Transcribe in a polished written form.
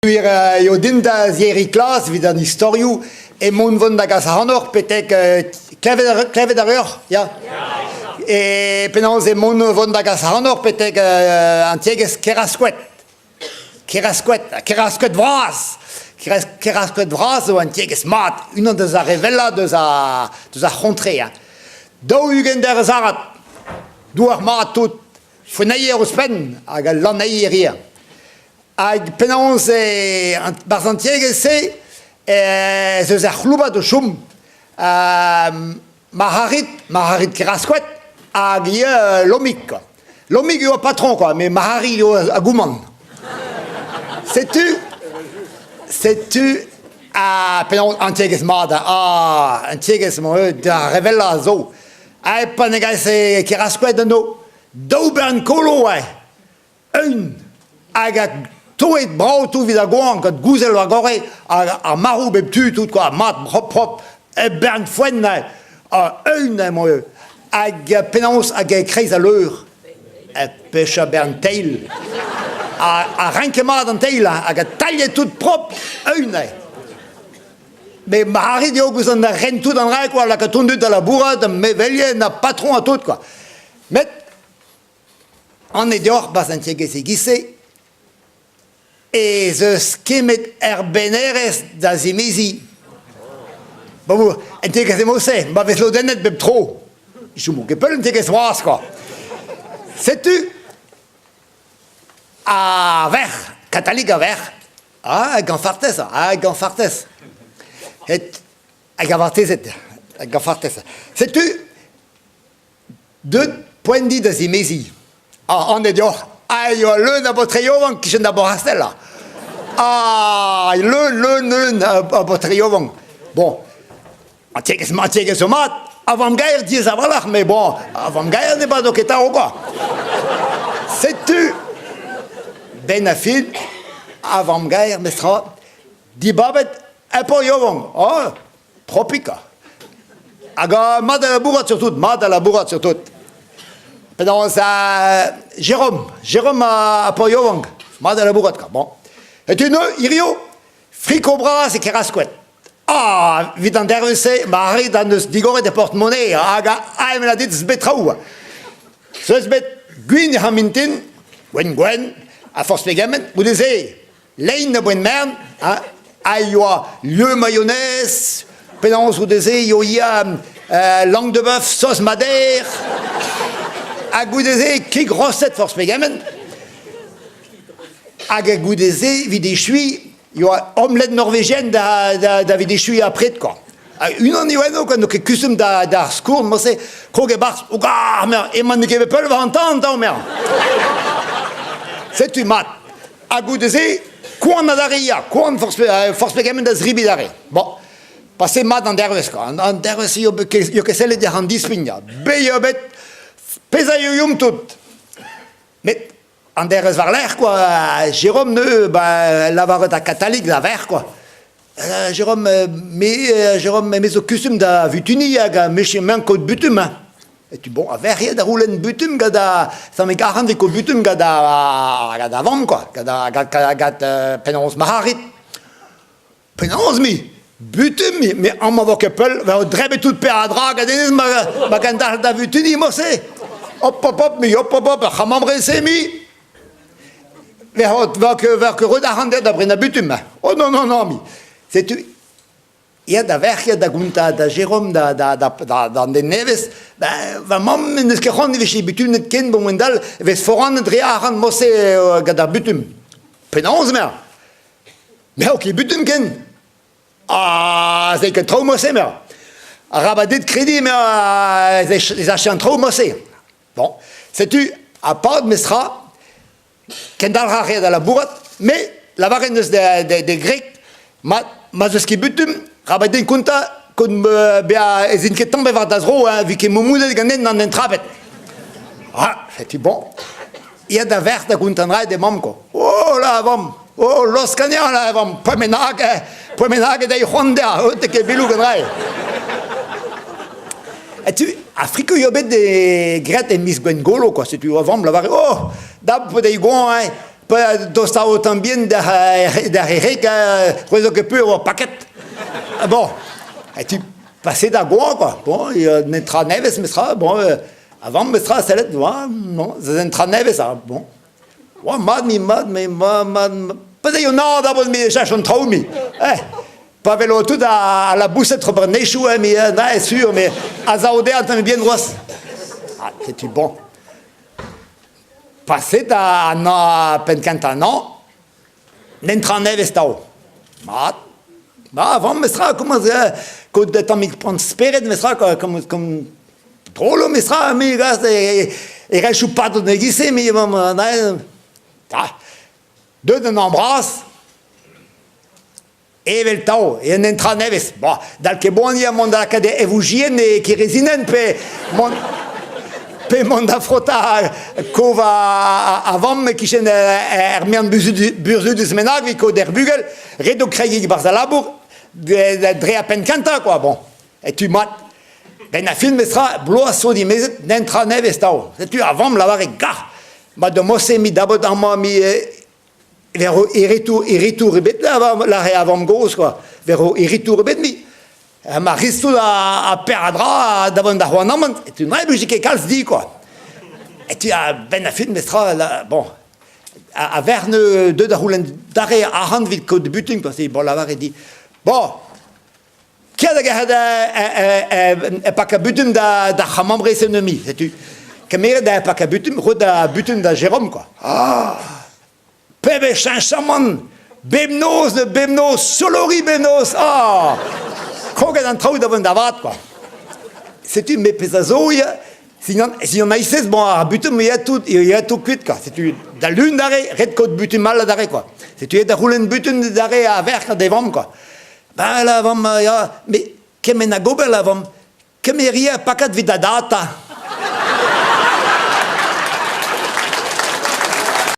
Gwir eo din da zebriñ klas evit an istorioù emaon vont da gas ac'hanoc'h betek klevet klevet a reoc'h ya? E penaos emaon vont da gas ac'hanoc'h betek an tiegezh Kerascoët. Kerascoët, Kerascoët vras! Kerascoët vras zo un tiegezh mat, unan deus ar re wellañ deus ar deus ar c'hontre. 40 dervezh arat, douar mat tout, foenneier ouzhpenn hag al lanneier ivez. Hag penaos barzh an tiegezh-se ez eus ar c'hloubad o chom. Marc'harid, Marc'harid Kerascoët hag ivez Lomig kwa. Lomig eo ar patron kwa, met Marc'harid eo ar gouman. Setu, setu ha penaos an tiegezh mat, ah, an tiegezh-mañ eo d'ar re wellañ a zo. Ha pa ne gase Kerascoët eno, daou bern kolo eo. Eun hag a toet brav tout evit ar goañv gant gouzel war gorre hag ar marv bep tu tout quoi mat prop prop e bern foenn eun emañ eo hag penaos hag e-kreiz al leur e pecha bern teil ha renket mat an teil hag a tailhet tout prop eun eo met Marc'harid eo gouzout an ren tout an dra quoi lakaat an dud da labourat mevelien ha patron ha tout quoi met Anez deoc'h 'barzh an tiegezh e-giz-se ez eus kemet erbennerezh da zimeziñ. Bon, en tiegezh emañ-se, ma vez lodennet bep tro. Chomo ket pell en tiegezh vras kwa. Setu ar verc'h, katalik a verc'h, ah, gañfartez, ah, gañfartez. Het, hag gañfartezed, gañfartez. Setu Deut poent dit da zimeziñ. Ah, anez deoc'h, ah, eo leun a baotr yaouank kichen da Borrastell. Ah, leun, leun, leun a baotr yaouank. Bon, an tiegezh, an tiegezh zo mat, a vamm-gaer diaes a-walc'h, met bon, a vamm-gaer ne bado ket tav kwa. Setu, benn ar fin, a vamm-gaer, mestra, dibabet un paotr yaouank. Oh, Propika. Hag mat da labourat surtout, mat da labourat surtout. Penaos Jérôme, Jérôme a paotr yaouank, mat da labourat kwa. Bon. Setu neuze, hirio, friko bras e Kerascoët. Ah, evit an dervezh-se, ma arrit an deus digoret e porte-monnaie hag a em la dit bet traoù. Zeus bet gwin ha mintin, gwenn gwenn, a forzh pegement, goude-se, Lein a boent mern a yoa lieu mayonnaise, penaos goude-se eo ya langue de bœuf sauce madère, ha goude-se kig rostet forzh pegement, hag goude-se evit echuiñ yoa omelette norvégienne da, da, da evit echuiñ ar pred quoi. Unan eo eno n'o ket kustum da, d'ar skourn morse krog e-barzh o gar emañ n'eo ket bet pell war an tan tamm Setu mat. Ha goude-se, koan adarre ya, koan forzh pegement da zribiñ adarre. Bon, pase mat an dervezh quoi. An dervezh eo ket sellet dec'h an dispign ya. Bet eo bet pezh a eo tout. Met an dervezh war-lerc'h quoi, Jérôme neu ba lavaret ha katalik da verc'h quoi. Jérôme, me, Jérôme, me zo kustum da vutuniñ hag a me kaout butum hein. Et tu bon, a-vec'h eo da c'houlenn butum gant a tammig arc'hant e ko butum gant a gant a vamm quoi, gant a gant gant penaos Marc'harid. Penaos me? Butum, me amañ vo ket pell, vo drebet tout peadra gant hennezh ma ma kendalc'h da vutuniñ morse. Hop hop hop, me hop hop hop, ar c'hamambre-se me. Vo ket roet arc'hant da brenañ butum. Oh non non non, me. Setu Ya, da verc'h, ya, da gontañ da Jérôme, da, da, da, da, d'an den nevez, ben, va mamm n'eus ket c'hoant e vije butunet ken bon wendall, e vez foranet dre arc'hant morse gant ar butum. Penaos, mea? M'eo ket butum ken. Ah, c'est ket traoù morse, mea. Arabat dit krediñ, mea, ez ache an traoù morse. Bon, setu, ha pad mestra, Kendalc'h a rae da labourat, met lavaret neus d'e greg ma ma'z eus ket butum, rabat din kontañ kont bezañ ez int ket tamm war da zro, hein, 'vi ket moumounet ganen an entravet. Ah, setu bon. Ya da verc'h da gontañ an dra d'he mamm quoi. Oh la vamm, oh laosk anezhañ la vamm, poent bennak, poent bennak dezhi c'hoant dezhañ, oh, te ket belouk an dra. Ha tu, ar friko eo bet graet e miz Gwengolo, quoi. Setu a vamm lavare, oh, dap dezhi goañ, hein. Pa dostao tamm bihan d'ar c'herreg, c'hwezho ket peur oa paket. Bon, et tu passé da goañ quoi. Bon, netra nevez mestra, bon, avant mestra sellet, non, c'est un tra nevez, ah, bon. Oa mat mi mat me mat mat pa eo na da me chach an traoù mi. Eh, pa velo tout a la bousset ober nechoù eh, mi na est sûr mais a zaodeat me bien droas. Ah, setu bon. Passet a na penn kentañ an n'entra nevez tao. Mat. Ba, avant mestra comment kaout tammig poan spered mestra comme comme drôle mestra me gast e e rechou padout e-giz-se me ah deut an ambras Evel tav, e un entra nevez. Bon, dal ket boaniañ mont da lakaat e voujien e kerezinenn pe mont pe mont da frotañ kov a vamm e-kichen er mean burzhudus bennak evit kaout er bugel, ret eo kregiñ e-barzh al labour dre ar penn kentañ quoi. Bon, et tu mat. Ben a fin mestra, bloaz zo dimezet, n'entra nevez tav. Setu ar vamm lavare gah, ma da mosse mi dabot amañ mi Vero heritour, heritour ebet lâre a vamm-gozh quoi. Vero heritour ebet mi. Ma ristoù a peadra da vont da c'houarnamant, et tu n'ai blije ket kalz di quoi. Et tu a-benn a fin mestra la, bon a verne deut da c'houlenn dare arc'hant evit kaout butun quoi, c'est bon lavar e di. Bon, Kia da gerc'hat e pak a butun da da c'hamambre ennemi, setu. Kemeret da pak a butun, ro da butun da Jérôme, quoi. Ah Pebezh cheñchamant! Bep noz, bep noz, solori bep noz! Ah Kroget an traoù da vont da vat, quoi. Setu me pezh a zo, ya, si an aisez, bon, ar butun, ya tout, ya tout kuit, quoi. Setu da lun d'arre, ret kaout butun mal adarre, quoi. Setu da c'houlenn butun d'arre a-verc'h d'e vamm, quoi. Ba la vamm, ya, met kement hag ober la vamm. Kemer ivez pakad evit da dad 'ta.